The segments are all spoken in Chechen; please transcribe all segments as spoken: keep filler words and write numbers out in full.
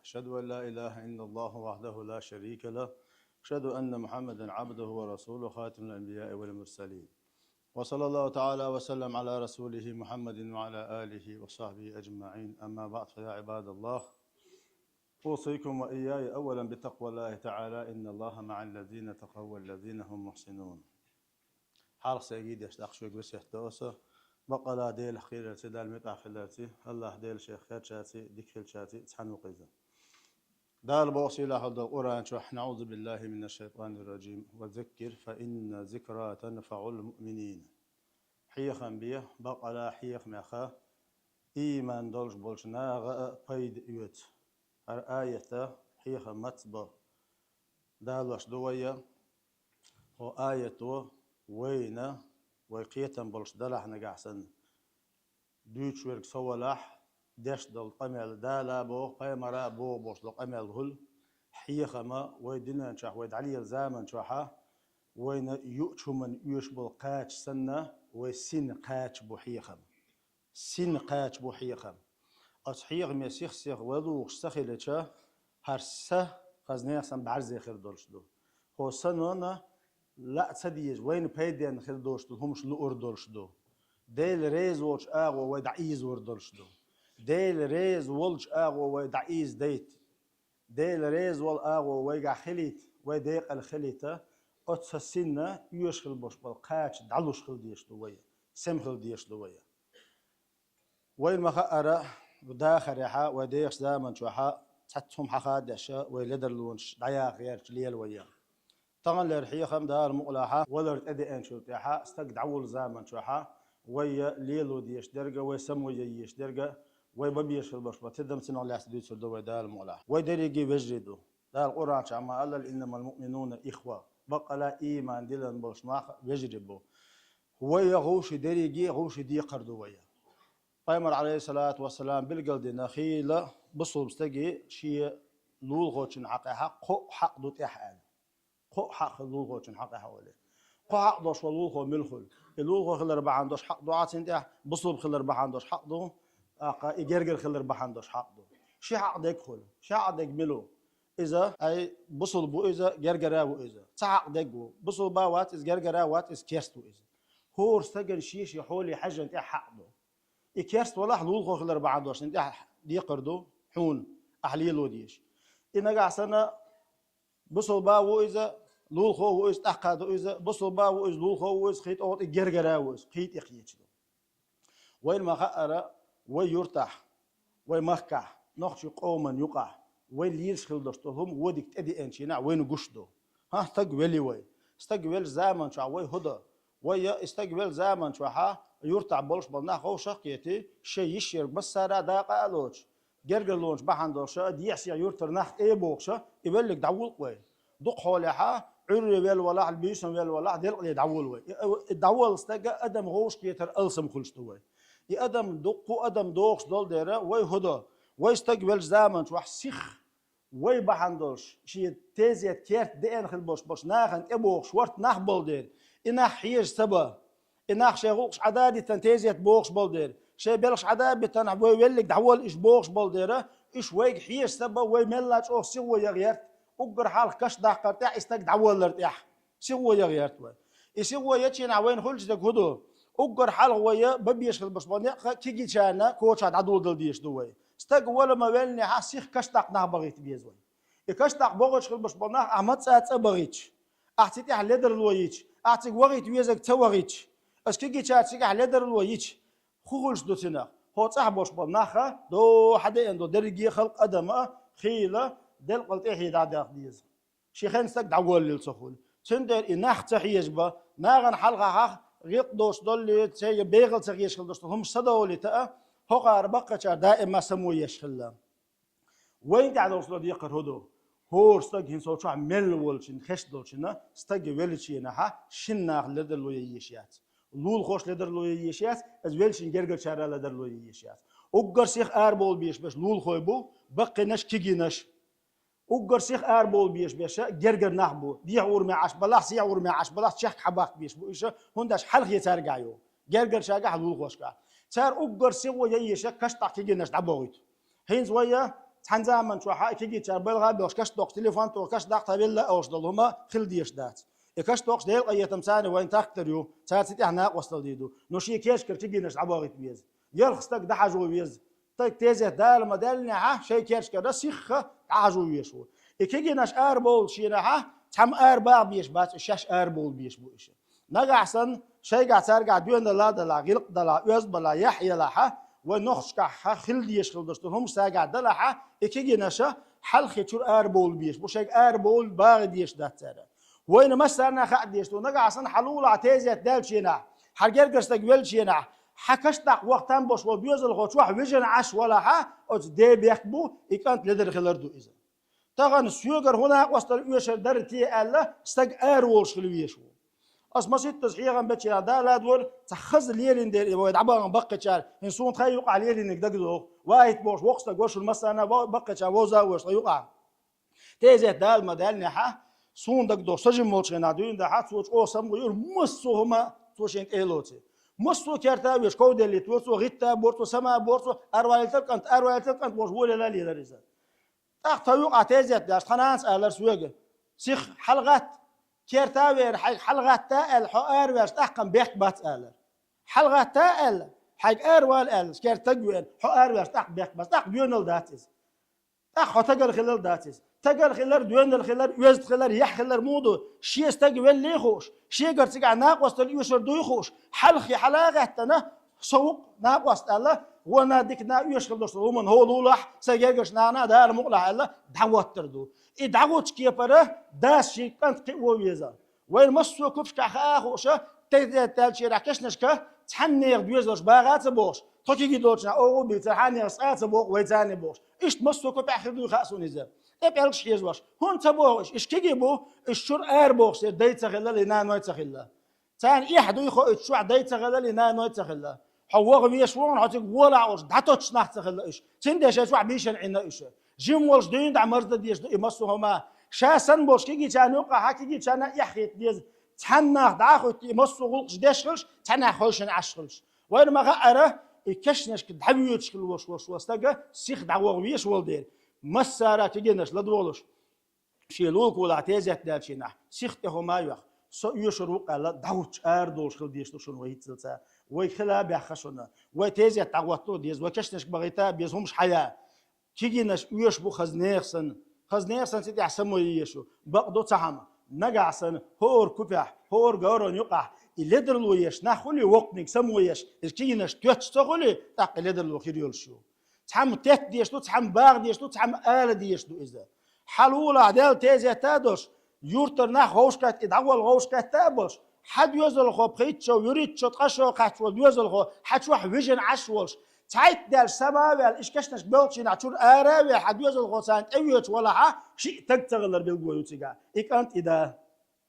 أشهد أن لا إله إلا الله وحده لا شريك له. أشهد أن محمدا عبده ورسوله خاتم الأنبياء والمرسلين. وصلى الله تعالى وسلم على رسوله محمد وعلى آله وصحبه أجمعين. أما بعد، فيا عباد الله، أوصيكم وإياي أولا بتقوى الله تعالى. إن الله مع الذين اتقوا والذين هم محسنون. Хьалха сайгий деш дакъа шуьга весет до аса, бакъала Делах кхерарций, Далла муьтӀахь хиларций, Аллахь Дела шех херчарций, дика хилчарций цхьаьна ву иза. Дала боху сийлахь долу Къуръан чохь: «أعوذ بالله من الشيطان الرجيم. وذكر فإن الذكرى تنفع المؤمنين». Хьехам бе, бакъала хьехамех ийман долуш болчу наха а пайда оьцу. ХӀара аята хьехам маца бо далош ду вай. ХӀо аято вайна, вай кхетам болуш далахь нагахь санна, дуьйцуш верг со валахь, деш долу къамел Дала боху, пайхамара боху бохуш долу къамел хуьлу, хьехама вай дуьнен чохь вай дӀалела заман чохьа, вайна юучу хӀуманна оьшуш болу кхача санна, вай синна кхача бу хьехам. Синна кхача бу хьехам. Оцу хьехаме сих-сиха вай лугӀуш ца хилча, хӀара са хаза нехан сан бӀаьрзе хир долуш ду. ХӀо санна лаа ца деза, вайна пайденна хир долуш ду, хӀумаш луур долуш ду. Дела реза волчу агӀо вай дӀаийзавар долуш ду. Дела реза волчу агӀо вай дӀаийзадайта. Дела реза волу агӀо вайгахь хилийта, вай декъала хилийта, оцу синна оьшуш хила болуш болу кхача дӀалуш хила дезаш ду вай, сема хила дезаш ду вай. Вайна ма-хаъара, дахарехьа, вай дехачу заман чохьа цхьацца хӀума хьаха а деш, вай ледарлонаш дӀаяха гӀерташ лела вай. Таханлера хьехам Дала мукъалахьа, валар тӀедеанчул тӀаьхьа, стаг дӀаволу заман чохьа, вай лело дезаш дерга, вай само яйеш дерга, вай бан безаш хила болуш бан тидам цунах лаьцна дуьйцур ду вай Дала мукъалахь. Вай дерриге вежарий ду. Дала Къуръан чохь ма аллал: «إنما المؤمنون إخوة». Бакъала ийман диллина болуш нах вежарий бу. Вай гӀовши дерриге гӀовши декхар ду вай. Пайхамар, алейхиссалату вассалам, билгалдина хийла бусулба стаге шен лулахочун хьакъехьа кхоъ хьакъ ду тӀехь аьлла. Кхоъ хьакъ хила лулахочун хьакъехьа олий. Кхо хьакъ долуш волу лулахо мила хуьлу? И лулахо хилар бахьана долуш хьакъ ду цуьнан тӀехь, бусулба хилар бахьана долуш хьакъ ду, тӀаккха и гергара хилар бахьана долуш хьакъ ду. Ши хьакъ дерг хуьлу. Ши хьакъ дерг мила ву? Иза, ай, бусулба ву иза, гергара ву иза. Цхьа хьакъ дерг ву. Бусулба вац иза, гергара вац иза, керста ву иза. ХӀора стагана шен-шен хьоле хьаьжжина тӀехь хьакъ ду. И керста валахь, лулахо хилар бахьана долуш, цуьнан тӀехь декхар ду хьуна, ахь лело дезаш. И нагахь санна, бусулба ву иза, лулахо ву иза, тӀаккха ду иза, бусулба ву иза, лулахо ву иза, кхин тӀе гергара ву иза, кхин тӀе кхеча ду. Вайна ма-хаъара, вай юртахь, вай махкахь, нохчийн къоман юкъахь, вай лелаш хила долуш долу хӀума вон дика тӀедеанчу хенахь вайна гуш ду. ХӀан, стаг велли вай. Стаг веллачу заман чохь вай хӀун до? Вай я и стаг веллачу заман чохьа юртахь болуш болу нах вовшах а кхетий, шайн йиш ерг массара а дакъа а лоцуш, гергарлонаш бахьана долуша, дехьа-сехьа юртара нах тӀе а бохуша, и веллиг дӀавуллу вай. Дукха хьолехьа, Ӏуьрре велла валахь, буьйсанна велла валахь, делкъале дӀавуллу вай. И, и дӀаволла стага адам гӀовшкхетар алсам хуьлуш ду вай. И адам, дуккха адам дохуш долу дера, вай хӀун до? Вай стаг веллачу заман чохь сих вай бахьана долуш, шен тезет керта деана хила болуш болуш нахана тӀебохуш ворта нах болу дера, и нах хьежа ца ба. И нах шайн гӀуллакхаш Ӏададитан тезет бохуш болу дера, шайн белхаш Ӏадабитан вай веллиг дӀаволла иша бохуш болу дера, иша вайга хьежа ца ба, вай мелла чӀогӀа сихо ян гӀерта, уггар хьалха каш даккхар тӀехь и стаг дӀаволлар тӀехь. Сихо ян гӀерта вай. И сихо ечийнахь вайна хуьлча дерг хӀун ду? Уггар хьалха вай бан безаш хила болуш болу некъ кегийчарна кочахь дӀадоладала дезаш ду вай. Стаг вала ма веллинехьа сих каш даккха нах бахийта беза вай. И каш даккха бохуьйтуш хила болуш болу нах ахь маца а цӀа бахийтча, ахь цу тӀехь ледарло йича, ахь цига вахийта везарг ца вахийтча, аса кегийчара цигахь ледарло йича, хӀун хуьлуш ду цунах? ХӀо цӀахь болуш болу наха, дохьа деана долу дерриге халкъ, адама хийла делкъал тӀехье дӀадаккха деза. Ши хенна стаг дӀаволлийла ца хуьлу. Цундела и нах ца хьежа ба, нахана хьалхахьа гӀиллакх доцуш доллий, церан бегӀал ца хеташ хила долуш долу хӀумаш са довлийта а, хӀокхара баккхачара даима само еш хилла. Вайна тӀехь долуш долу декхар хӀун ду? ХӀора стаг хӀинца цу чохь мелла волчун, хеш долчунна, стаг веллачу хенахьа шина наха ледарло ян езаш яц. Лулахоша ледарло ян езаш яц, иза веллачун гергарчара ледарло ян езаш яц. Уггар сих арабовла безаш берш лулахой бу, баккхийнаш, кегийнаш. Уггар сих арабовла безаш берш гергара нах бу. Дехьа урамехь Ӏаш балахь, сехьа урамехь Ӏаш балахь, чехка хьабахка безаш бу иша, хӀунда аьлча хьалхе цаьргахь ю. Гергарчаргахь, лулахошкахь. Цара уггар сихо ян езаш каш даккха кегийнаш дӀабохуьйту. ХӀинца вай Цхьан заман чохь а кегийчара байлгӀа а боьлхуш, каш доккхуш, телефон тохуш, каш даккха велла а олуш долу хӀума хила дезаш дац. И каш доккхуш Делан къинхетам царна вайн трактор ю, цара цу тӀехь накъосталла дийр ду. Но шен кечкара кегийнаш дӀабохийта веза. Ялх стаг дӀахьажо веза. Стаг тезет Дала ма даьллинехь, шайн кечкара сихха дӀахьажо везаш ву. И кегийнаш арабовлучу хенахь, цхьамма арабаха безаш бац, уьш шаьш арабовла безаш бу уьш. Нагахь санна, шайгахь цаьргахь доьналла а далахь, гӀиллакх а далахь, оьзда балахь, яхь елахь, вайн нохчашкахь хила дезаш хила долуш долу хӀумнаш цаьргахь далахь, и кегийнаш хьалххе чуьра арабовла безаш бу, шайга арабовла багӀа дезаш дац цара. Вайна массарна а хаа дезаш ду, нагахь санна хьан лулахь тезет даьллачу хенахь, хьан гергара стаг веллачу хенахь, хьан каш даккха вахийтина болуш волу доьзалхо чохь вижина Ӏаш валахь, оцу ден бехк бу, и кӀант ледара хилар ду иза. Тахана соьгара хӀун накъосталла оьшур дара те аьлла, стаг ара волуш хила везаш ву. Ас масийттаза хьехам бечу Дала дора, цхьа хаза лелийна дера и вай дӀабахана баккхийчара, хӀинца суна тхайн юкъахь лелийнарг дагадогӀу, вахийта бохуш воккха стаг вара шуна массарна а, баккхийчара вовза а вара тхайн юкъахь. Тезет Дала ма даьллинехь, суна дагадогӀу, сан жима волчу хенахь дуьйна дахьа, цо чӀогӀа самавуьйра, массо а хӀума цо шен тӀе а лоций. Массо а керта а веш, ков деллийта вора цо, гӀитта а бора цо, сама а бора цо, араваийтал кӀант, араваийтал кӀант бохуш, волавелла а лелара иза. ТӀаккха тхо юкъахь тезет даьлча, тхан нанас алара соьга: «Сиха, хьалагӀатта, керта а веана, хьайга хьалагӀатта аьлла, хьо араваьлча тӀаккха бехк бац», — алара. «ХьалагӀатта аьлла, хьайга аравала аьлла, керта стаг веана, хьо араваьлча тӀаккха бехк бац, тӀаккха доьналла дац иза. ТӀаккха хьо стагал хилар дац иза». Стагал хилар, доьналла хилар, оьзда хилар, яхь хилар муха ду? Шен стаг веллий хууш, шегара цигахь накъосталла оьшур дуй хууш, хьалххе хьала а гӀаьттина, со ву-кх накъост аьлла, вон а, дикана а оьшуш хила долуш долу хӀуманна хӀо лулахь, сайн гергарчу нахана а Дала мукъалахь аьлла, дӀахӀоттар ду. И дӀахӀуттучу кепара дас шен кӀант кхиаво веза. Вайна массо а купашкахь хаа а хууш, тезет даьллачу хенахь кешнашка цхьаьннехан доьзалш багӀа а ца бохуш, тхо кегий долчу наха оха а бийцара, хьаннехан цкъа а ца боху вай царна бохуш. Иштта массо а купехь хир дуй хаьа суна иза. ТӀе пӀелгаш хьоьжуш, хӀунда ца боху уьш? Уьш кегий бу, уьш чуьра ара бохуш дерг дай ца хилла, и наной ца хилла. Царна эхь дуй хууш, уьш чохь дай ца хилла, и наной ца хилла. Хьо ваха везаш ву хьуна, хьо цига волахь олуш дӀатоттуш нах ца хилла уьш. Цундела шайн чохь бийшина Ӏийна уьш. Жима волуш дуьйна дӀа марздан дезаш ду и массо а хӀума. Ша санна болуш кегийчарна юкъахь, кегийчарна а эхь хета деза. Цхьаьннах дӀа а хӀоьттий, и массо а гӀуллакхаш деш хилча, цхьаьннех хойшина Ӏаш хилча. Вайна ма хаьара, и кешнашка дӀавоьдуш хила волуш волу стаг сихха дӀаваха везаш волу дела, массара а кегийнаш ладогӀалуш, шен лулахь тезет даьллачу хенахь, сиха тӀе хӀума а йоьхна, со оьшур ву-кх аьлла, дӀахӀуттуш арадолуш хила дезаш ду шуна вай хӀинццалц а. Вайга хила а баьхна шуна. Вай тезет дӀахӀотто а деза, вай кешнашка бахийта а беза, хӀумаш хьая. Кегийнаш оьшуш бу хаза нехан санна. Хаза нехан санна цу тӀехь самаве езаш ю. Бакъду цхьа хӀума. Нагахь санна хӀора купехь, хӀора говрана юкъахь и ледарло еш нах хуьлий, воккханиг самавеш, иза кегийнаш тоьттуш ца хуьлий, тӀаккха и ледарло хир йолуш ю. Цхьамма тетта дезаш ду, цхьамма багӀа дезаш ду, цхьамма ала дезаш ду иза. Хьан лулахь Делан тезет а долуш, юьртара нах вовшахкхетта, и дӀаволла вовшахкхетта а болуш, хьан доьзалхо пхийтта шо, вуьрхӀитта шо, ткъа шо кхаьчна волу доьзалхо хьан чохь вижина Ӏаш волуш, цхьайтта даьлча сама а ваьлла, иштта кешнашка боьлхучу хенахь чуьра ара а веана, хьан доьзалхо царна тӀевоьдуш валахь, шиъ стаг ца хилар билгало ю цигахь. И кӀант, и да.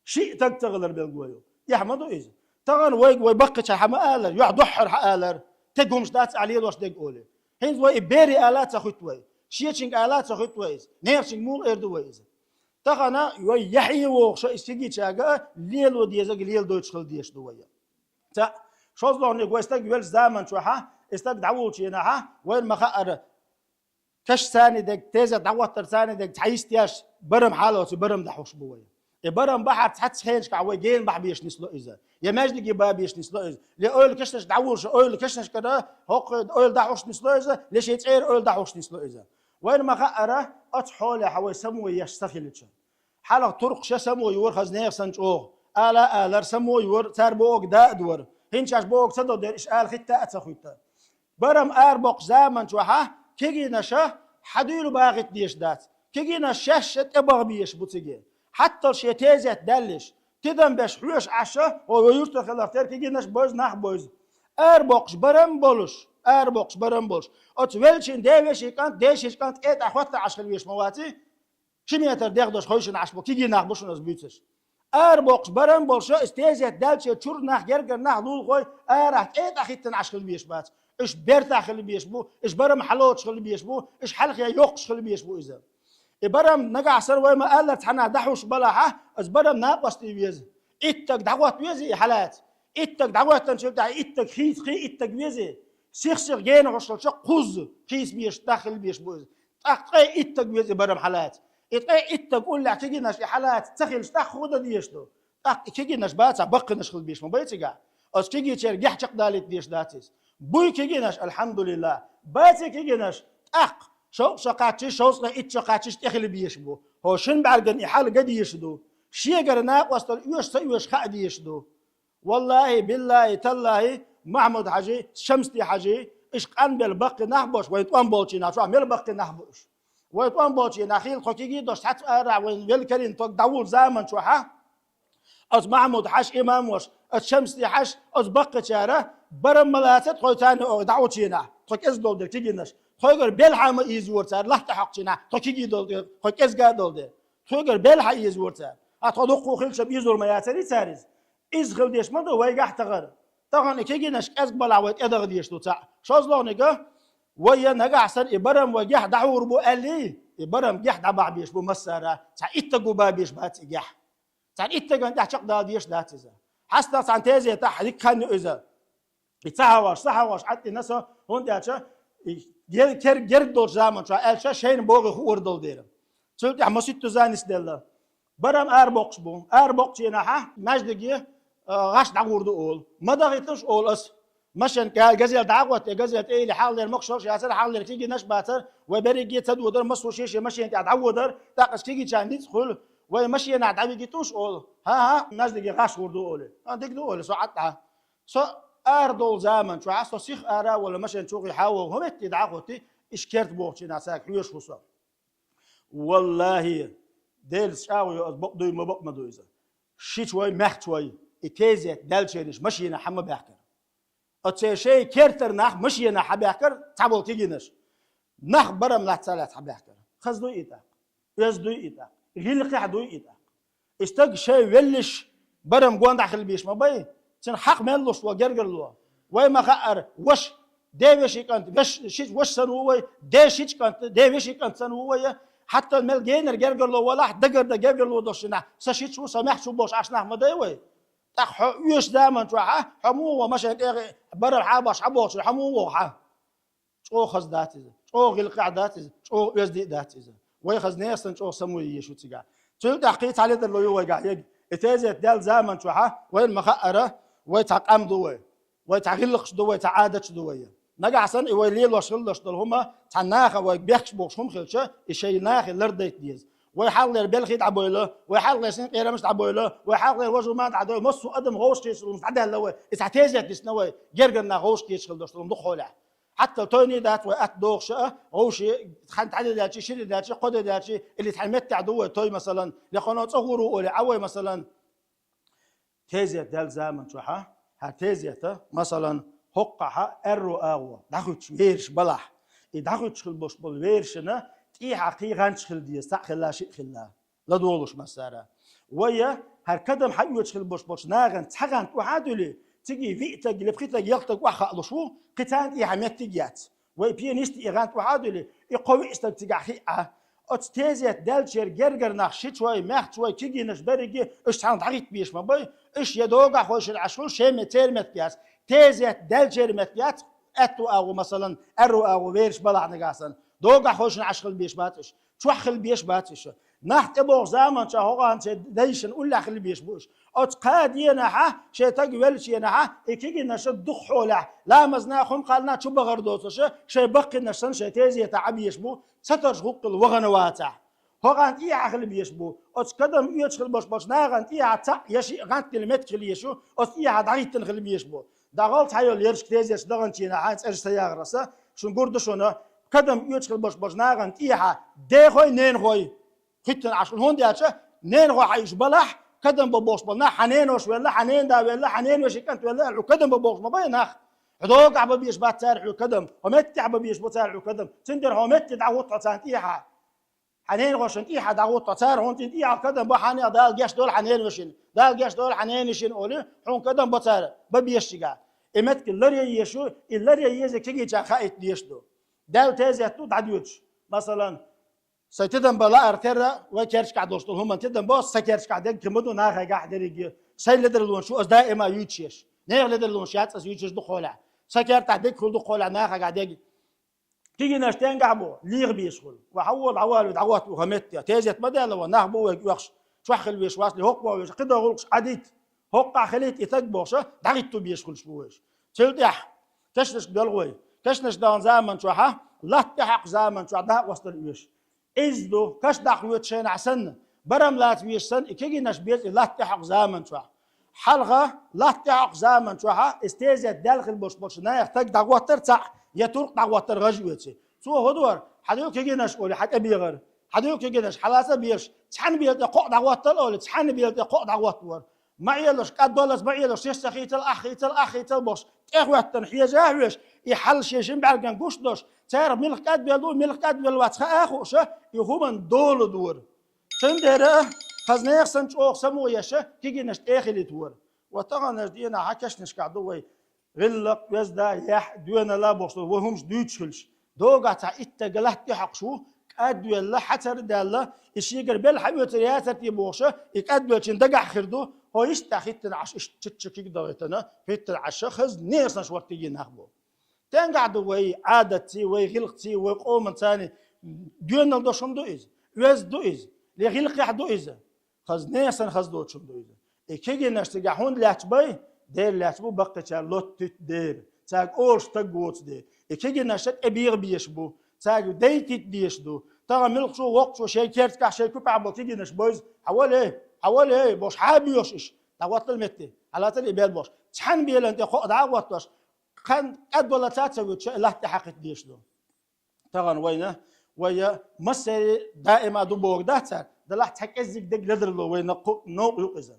Шиъ стаг ца хилар билгало ю. Эхь ма ду иза. Тахана вайга вай баккхийчара хьан ма алара, юьхь духхьара хьан алара, стеган хӀумаш дац ахь лелош дерг олий. ХӀинца вай и берийн ала а ца хуьтту вай, шечуьнга ала а ца хуьтту вай иза, нехачуьнга муха эр ду вай иза? Тахана вай яхье вогӀуш а, и стегийчаьрга а лело дезарг леладойтуш хила дезаш ду вай. Цхьаъ, шозлагӀниг вай стаг веллачу заман чохь а, и стаг дӀавуллучу хенахь а, вайна ма хаьара, каш царна дерг, тезет дӀахӀоттар царна дерг цхьа йист еш, барам хьалоцу, барам дӀахьош бу вай. И барам бахьар цхьацца хенашкахь вай гена бахьа беш нисло иза, я маьждиге бан беш нисло иза, я ойла кешнаш дӀавуллуш, ойла кешнашкара хӀокху ойла дӀахьош нисло иза, я шен цӀера ойла дӀахьош нисло иза. Вайна ма хаьара, оцу хьолехь вай само еш ца хилча. Хьалха туркхаша само йора хаза нехан санна чӀогӀа. Ала а алара, само йора, цара бохург да а дора. ХӀинца шаьш бохург ца до дера, иштта ала хӀитта а ца хуьтту. Барам арабоккхучу заман чохь а кегийнаша хьан дуьйла бахийта дезаш дац. Кегийнаш шаьш а тӀебаха безаш бу цига. Хьаттал шен тезет даьллаш, тидам беш хьоьжуш Ӏаш а, хӀо вай юьртара хиларх тера кегийнаш а бевза, нах а бевза. Арабоккхуш барам а болуш, арабоккхуш барам а болуш, оцу веллачийн ден вешин кӀант, дешича кӀант кӀетӀахь хӀоттар Ӏаш хила везаш ма ваций? Ши метр дегӀ долуш хойшина Ӏаш бу, кегий нах бу шуна аса буьйцуш. Арабоккхуш барам а болуш, иза тезет даьллача чуьра нах, гергара нах, лулахой арахь кӀетӀахь хӀиттина Ӏаш хила везаш бац. Уьш бертахь хила безаш бу, уьш барам хьалоцуш хила безаш бу, уьш хьалхе йоккхуш хила безаш бу иза. И барам нагахь санна вай ма-аллара цхьанхьа дӀахьош балахь а, иза барам накъостий веза. Итт стаг дӀахӀотта веза и хьалаца. Итт стаг дӀахӀоьттинчул тӀаьхьа итт стаг хийца, кхин итт стаг веза. Сих-сиха гена хьош хилча кхузза хийца безаш, дӀа хила безаш бу иза. ТӀаккха ткъе иттаг веза и барам хьалаца. И ткъе иттаг уллехь кегийнаш и хьалаца ца хилча, тӀаккха хӀун дан дезаш ду? ТӀаккха и кегийнаш бацахь, баккхийнаш хила безаш ма бай цига. Оцу кегийчеран гехь чекхдалийта дезаш дац иза. Буй кегийнаш, алхьамдулиллахӀ. Баций кегийнаш, тӀаккха шовзткъа шо кхаччийша, шовзткъе итт шо кхаччийша тӀе хила безаш бу. ХӀо шина бӀаьргана и хьал ган дезаш ду. Шегара накъостал оьшу ца оьшу хаа дезаш ду. ВаллахӀи, биллахӀи, таллахӀи, Махьмуд-Хьажи, Шамсди-Хьажи, уьш къанбелла баккхий нах болуш, вайн тӀом болчийн нах чохь мел баккхий нах бу уьш. Вайн тӀом болчийн нах хилла тхо кегий долуш цхьацца арахь вайн велла карийна тхо дӀавуллу заман чохь, оцу Махьмуд-Хьаьжа имам волуш, оцу Шамсди-Хьаьжа, оцу баккхийчара барам ма лацара тхо царна оха дӀахьочийнахь, тхо кӀезиг долу дела кегийнаш. Тхойгара белхьа ма ийзавора цара, латта тӀе хьокхучийнахь, тхо кегий долу дела, тхо кӀезиг а долу дела. Тхойгара белхьа ийзавора цара. А тхо дуккха хилча а ийзор ма яцара цара иза. Иза хила дезаш ма ду вайгахь тахана. Тахана и кегийнаш кӀезиг балахь вай тӀедаха дезаш ду цхьаъ. ШозлагӀниг, вай я нагахь санна и барам вай гехь дӀахьур бу аьллий, и барам гехь дӀабахьа безаш бу массара, цхьа иттаг ву бан безаш бац и гехь. Цхьана иттагана тӀехь чекхдала дезаш дац иза. ХьастагӀа цхьана тезетахь дика хан ю иза. И ца хьовош, ца хьовош Ӏад дина со, хӀунда аьлча и гер-, кер-, герга долчу заман чохь аьлча шайна богӀий хуур долу дела. Цул тӀаьхьа маситтуза нисделла. Барам арабоккхуш бу. Арабоккхучийнахьа маьждиге, а, гӀаш дӀагӀур ду олу. Ма дахийталаш олу ас. Машен га-, газел дӀа а гӀоттий, газел тӀе йилли хьалхалера могуш йолуш яцара, хьалхалера кегийнаш а бацара, вай берриге ца додара, массо а шен-шен машен тӀехь дӀаводара, тӀаккха аса кегийчарна ницкъ хуьлу, вай машенахь дӀавигийталаш олу. ХӀан-хӀа, маьждиге гӀаш гӀур ду олу. ХӀан, дика ду олу, со Ӏад Ӏа. Со арадолу заман чохь, со сиха ара а волу машен чу гӀий хьа а вогӀу, хӀун метте дӀа а гӀоттий, иштта керта бохучу нахаца хьоьжуш ву со. ВаллахӀи, Делаца чӀагӀо йо, аса бакъ дуй, ма бакъ ма ду иза. Шича вай, маьхча вай, и тезет даьллачернаш машина хьа ма баьхкара. Оцу шайн кертара нах машина хьа баьхкара, цхьаболу кегийнаш. Нах барам лаьцна лаьцна хьа баьхкара. Хаза дуй и тӀаккха? Оьзда дуй и тӀаккха? ГӀиллакхехь дуй и тӀаккха? И стаг шайн веллиш барам гондахь хила безаш ма бай, цуьнан хьакъ мел луш ву гергарло. Вай ма хаъара, ваша, ден вешин кӀант, веш-, ши-, ваша санна ву вай, ден шича кӀант, ден вешин кӀант санна ву вай, хьатта мел генара гергарло валахь, дагардан гергарло долуш динахь, сан шича ву, сан маьхча ву бохуш Ӏаш нах ма дай вай. ТӀаккха хьо оьшу заман чохь, хьо муха ву машен тӀе барам хьа а бахьаш хьа бохучуьра, хьо муха ву хьа? ЧӀогӀа хаза дац иза, чӀогӀа гӀиллакхехь дац иза, чӀогӀа оьзда а дац иза. Вай хаза нехан санна чӀогӀа самаве езаш ву цигахь. Цул тӀаьхьа кхин цхьа ледарло ю вайгахь ерг. И тезет даьлла заман чохь, вайна ма хаъара, вай цхьа къам ду вай, вай цхьа гӀиллакхаш ду вай, цхьа Ӏадаташ ду вай. Нагахь санна и вай лелош хилалаш долу хӀума цхьана наха вайга бехкаш бохуш хӀума хилча, и шайн нахе лардайта деза. Вай хьалхалера белхий дӀабойла, вай хьалхалера синан кӀерамаш дӀабойла, вай хьалхалера важа хӀума дӀадойла, массо а адам гӀовшахкхеташ хилла хӀумаш дӀадаьлла вай, и цхьа тезет дисна вай, гергара нах гӀовшахкхеташ хилла долуш долу хӀума дукхахьолехь. Хьатта тойне дац вай атта дохуш а, гӀовши, цхьаьна цхьа де даьлчи, ши де даьлчи, кхо де даьлчи, или цхьаьна меттехь ду вай той, масалан, я кхуно цӀа гӀур ву олий, Ӏа вай, масалан. Тезет даьлла заман чохь, хӀара тезета, масалан, хӀокхахьа аьрру агӀо, дӀахуьттуш вераш балахь, и дӀахуьттуш хила болуш болу верашна тӀехьа кхин гӀанташ хила деза, цхьаъ хилла, шиъ хилла. ЛадогӀалуш массара. Вай, хӀара кадам хьаоьцуш хила болуш болчу нахана цхьа гӀант охьа а дуьлий, цига виъ таг, или пхи таг, ялх таг охьахаалуш ву, кхин царна тӀехьа меттиг яц. Вай пенисти и гӀант охьа а дуьлий, и кхо виъ стаг цигахь хиъ Ӏа. Оцу тезет даьллачеран гергара нах шича вай, маьхча вай, кегийнаш берриге, уьш цхьаьна дӀахӀитта безаш ма бай, уьш я догахь хойшина Ӏаш хуьлу, шен ме-, церан меттиг яц. Тезет даьллачеран меттиг яц, аьтту агӀо, масалан, аьрру агӀо вераш балахь нагахь санна. Догахь хойшина Ӏаш хила безаш бац уьш. Чохь хила безаш бац уьш. Нах тӀебогӀу заман чохь хӀокхуьнан шайн дайшна уллехь хила безаш бу уьш. Оцу кхаа денахьа, шайн таг веллачу денахьа, и кегийнаш дукхахьолехь, ламазна, хӀума кхална чу бахар доцуш, шайн баккхийнаш санна шайн тезета Ӏа безаш бу, ца тарш гӀуллакх хилла вахана вацахь. ХӀокхарна тӀехьа хила безаш бу, оцу кадам оьцуш хила болуш болчу нахана тӀехьа цхьаъ я шиъ гӀант дилла меттиг хила езаш ю, оцу тӀехьа дӀахӀиттина хила безаш бу. ДӀагӀалла цхьа йолу ерриг тезеташ даханчу денахь, хьайн цӀераш ца яхар аса, шуна гур ду шуна, кадам оьцуш хила болуш болчу нахана тӀехьа дехой, ненахой хӀиттина Ӏаш хуьлу, хӀунда аьлча ненахой хьан уьш балахь, кадам бан бохуш болу нах, хьан ненош велла, хьан ненада велла, хьан ненавешин кӀант велла аьлла, хьо кадам бан бохуш ма бай нах. Хьо догахь бан безаш бац цара хьоьга кадам, хьо меттехь бан безаш бу цара хьоьга кадам. Цундела хьо метте дӀахӀуттахь царна тӀехьа. Хьан ненахошна тӀехьа дӀахӀуттахь цара, хьуна цуьнан тӀехьа кадам бан, хьан нехан Дала гечдойла хьан ненавешин, Дала гечдойла хьан ненавешин олий, хьуна кадам бан цара, бан безаш цигахь. И меттиг ларъян езаш ю, и ларъян еза кегийчарна хаийта дезаш ду. Даьлла тезет ду дӀадоьдуш. Масалан, сайн тидам бан лаар терра, вай керташкахь долуш долу хӀуманна тидам бо, сан керташкахь дерг кхин ма ду нахагахь дерриге. Сайн ледарлонаш ю аса даима юьйцуш еш. Нехан ледарлонаш яц аса юьйцуш дукхахьолехь. Сан кертахь дерг хуьлу дукхахьолехь нахагахь дерг. Кегийнаш тенгахь бу, леха безаш хуьлу. Ва хьавола, дӀавала, дӀагӀотта ву хӀа метте. Тезет ма даьлла ван, нах бу вайга оьхуш. Чохь хила веш вац, хӀокхо веш, кхидолу гӀуллакхаш Ӏадийта. ХӀокхахь хилийта и таг бохуша, дӀахӀитто безаш хуьлуш бу вайша. Цул тӀаьхьа кешнашка доьлху вай. Кешнаш даьллачу заман чохьа, латта тӀе хьокху заман чохь дакъост дар оьшу. Иза ду, каш дӀахоьцу шайнахь санна, барам лаца везаш санна, и кегийнаш беза и латта тӀе хьокху заман чохь. Хьалха латта тӀе хьокху заман чохьа, иза тезет даьлла хила болуш болчу нахах таг дӀагӀоттар цхьаъ, я туркъ дӀагӀоттар гӀажа оьций. Цо хӀун дора, хьан ду кегийнаш олий, хьан тӀе бегӀар. Хьан ду кегийнаш, хьан лаца а безаш, цхьана бела тӀе кхоъ дӀагӀоттал олий, цхьана бела тӀе кхоъ дӀагӀоттавора. Ма Ӏелаш, кӀадваллалц ма Ӏелаш, шеца ца хийцал, ахь хийцал, ахь хийцал бохуш, тӀехӀоьттина хьежа а хьоьжуш, и хьал шен шин бӀаьрган гуш долуш, царах милха кӀадвелла ву, милха кӀадвелла вац хаа а хууша, и хӀуманна дола дора. Цундела хаза нехан санна чӀогӀа само еша, кегийнаш тӀе а хилийтора. Ва таханаш дийнахь хьан кешнашкахь ду вай, гӀиллакх, оьзда, яхь, доьналла бохуш долу вай хӀумаш дуьйцуш хуьлуш. Догахь цхьа итт стаг латта тӀе хьокхуш ву, кӀадвелла, хьацар а даьлла, и шегара белла хьаоьцур яцара те бохуша, и кӀадвеллачун дагахь хир ду, хӀо иштта хӀиттина Ӏаш, иштта чу-чу киг дагӀийтина, хӀиттина Ӏаш, хаза нехан санна шорта кегий нах бу. Тенгахь ду вай Ӏадатций, вай гӀиллакхций, вай къоман царний доьналла долуш хӀума ду иза, оьзда ду иза, я гӀиллакхехь ду иза. Хаза нехан санна хаза доцуш хӀума ду иза. И кегийнаш цигахь хӀунда лаьтташ бай? Дера лаьтташ бу, баккхийчара лоттуьйту дера. Цаьрга олуш стаг воцу дера. И кегийнаш тӀе бегӀа безаш бу. Цаьрга дайтийта дезаш ду. Тахана муьлххачо, воккхачо шайн кертахь, шайн куьпахь болу кегийнаш бойза: «Хьан вале, хьан вале», – бохуш, хьан а боьхуш иштта. ДӀагӀоттал метте, хьан лацал и бел бохуш. Цхьана белан тӀе кхоъ дӀа а гӀоттош, кхин кӀадваллалц а ца вуьтуш, и латта тӀе хьакхийтта дезаш ду. Тахана вайна, вай массаре даима ду бохург дац цара, делахь цхьа кӀеззиг дерг ледарло вайна кху-, новкъа юкъа иза.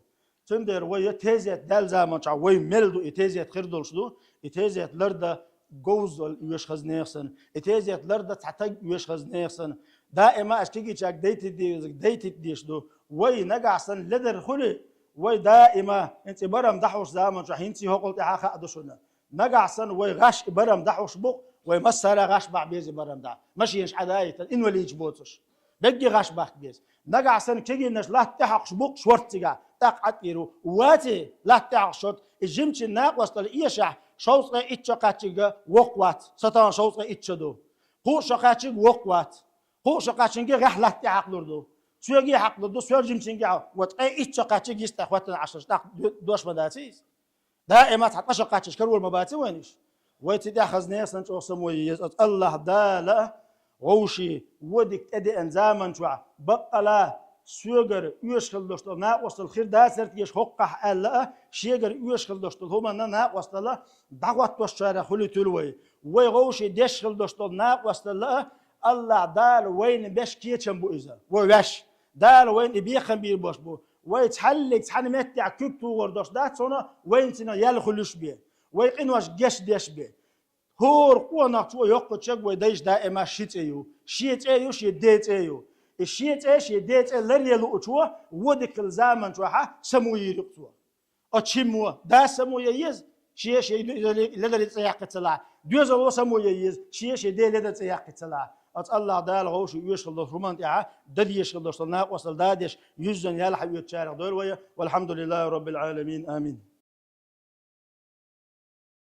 Цундела вай тезет даьлла заман чохь вай мел ду, и тезет хир долуш ду, и тезет лардан говзалла оьшу хаза нехан санна, и тезет лардан цхьа таг оьшу хаза нехан санна. Даима аша кегийчаьрга дайтийта дезарг дайтийта дезаш ду. Вай нагахь санна ледар хуьлий, вай даима, хӀинца и барам дӀахьош заман чохь хӀинций хӀокхул тӀаьхьа хаа ду шуна. Нагахь санна вай гӀаш и барам дӀахьош бу-кх, вай массара а гӀаш бахьа беза и барам дӀа. Машенаш хьадаийтина, инвалидаш боцуш. Берриге гӀаш бахка беза. Нагахь санна кегийнаш латта тӀе хьокхуш бу-кх шорта цигахь, тӀаккха Ӏад ира ву. Ваций латта тӀе хьокхуш шорта, и жимачун накъосталла эшахь, шовзткъе итт шо кхаьчнарг воккха вац. Са тахана шовзткъе итт шо ду. Кхузткъа шо кхаьчнарг воккха вац. Кхузткъа шо кхаьчнарг гӀехь латта тӀе хьакхалур ду. Соьга а хьакхалур ду, соьга жимачуьнга а хьакхалур ду. Ткъе итт шо кхаьчнарг йистехь хӀоьттина Ӏаш, тӀаккха д-, дош ма дац иза. Даима цхьа ткъа шо кхаччалц карор ма баций вайна иштта. Вай цу тӀехь хаза нехан санна чӀогӀа само ян еза. Оцу АллахӀ Дала вовшийн вон дика тӀедеана заман чохь, баккъала соьгара оьшуш хила долуш долу накъосталла хир дацара те аша хӀокхахь аьлла а, шегара оьшуш хила долуш долу хӀуманна накъосталла дӀахӀоттошчарах хуьлуьйтура вай. Вай вовшийн деш хила долуш долу накъосталла а, АллахӀ Дала вайна беш кечам бу иза. Вай ваьш. Дала вайна и бекхам бийр болуш бу. Вай цхьаьллиг цхьана меттехь куьг тухур долуш дац хьуна, вайна цунах ял хуьлуш бен. Вай къинош гечдеш бен. ХӀора къонахчо йоккхачу чаг вай дайша даима ши цӀе ю. Шен цӀе ю, шен ден цӀе ю. И шен цӀе, шен ден цӀе ларъян луучо, вон дика хилла заман чохьа само йийр ю-кх цо. Оцу шиммо да само ян еза, шен, шен ледаран цӀе яккхийта ца лахь. Доьзало само ян еза, шен, шен ден ледаран цӀе яккхийта ца лахь. Оцу АллахӀ Дала вовшийн оьшуш хила долуш хӀуманна тӀехьа, дан дезаш хила долуш долу накъосталла дадеш, юьззина ял хьаоьцучарах дойла вай. Валхьамдулиллахи Роббил Ӏаламин. Амин.